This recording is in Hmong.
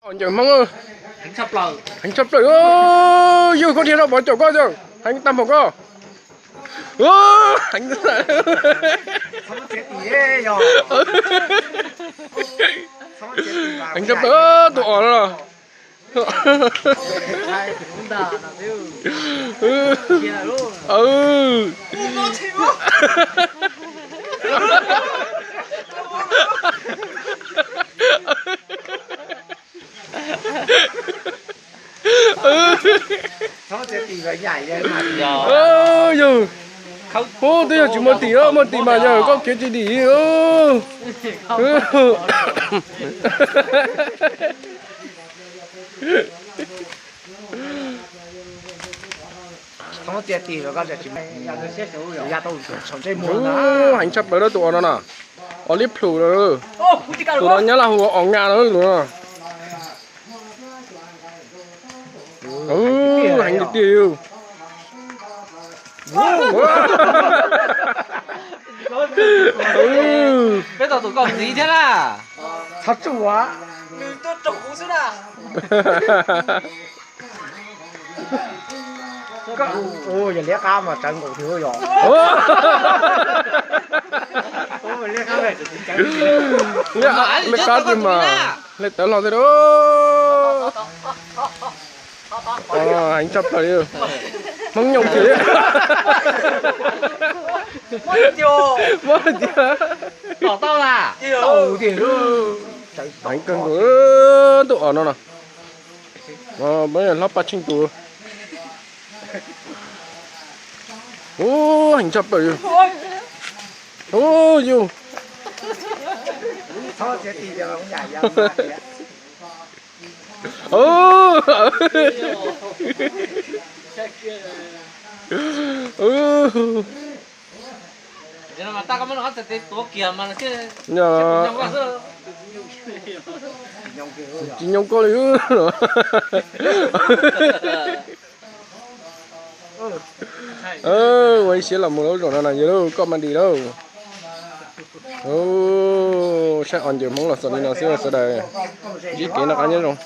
Ncaws Hmoob, heev tshaj plaws. Yog koj dhia rau pov caum koj, heev tag npaum koj. Heev, heev tshaj plaws tus os no. Yog, twb yog tsis muaj tim, muaj tim mas yog koj khiav tsis dim. Heev tshaj plaws tus os no na. Os liab plhus na. Tus no nyab laj hu os ngas na tus no. Heev tiag tiag. Peb tau tus koj ntxiv thiab na. Txhob tsuj. Yog liab qab mas tsawv nkaus tiag yog. Liab qab tiag mas, liab tawv hlo thiab. Heev tshaj plaws li. Hmoob nyooj kiag li. Mob tiag. Heev kawg nkaus tus os no no. Hlob Paj Tsheej tus. Ub, heev tshaj plaws li. Ub, yus. Tsis nyooj koj li. Ua ib siab los mus lub zaum no na yog koj mas dim lauj. Saib os ncaws Hmoob los xaus li no xwb sawv daws. Ntsib kev noj qab nyob zoo.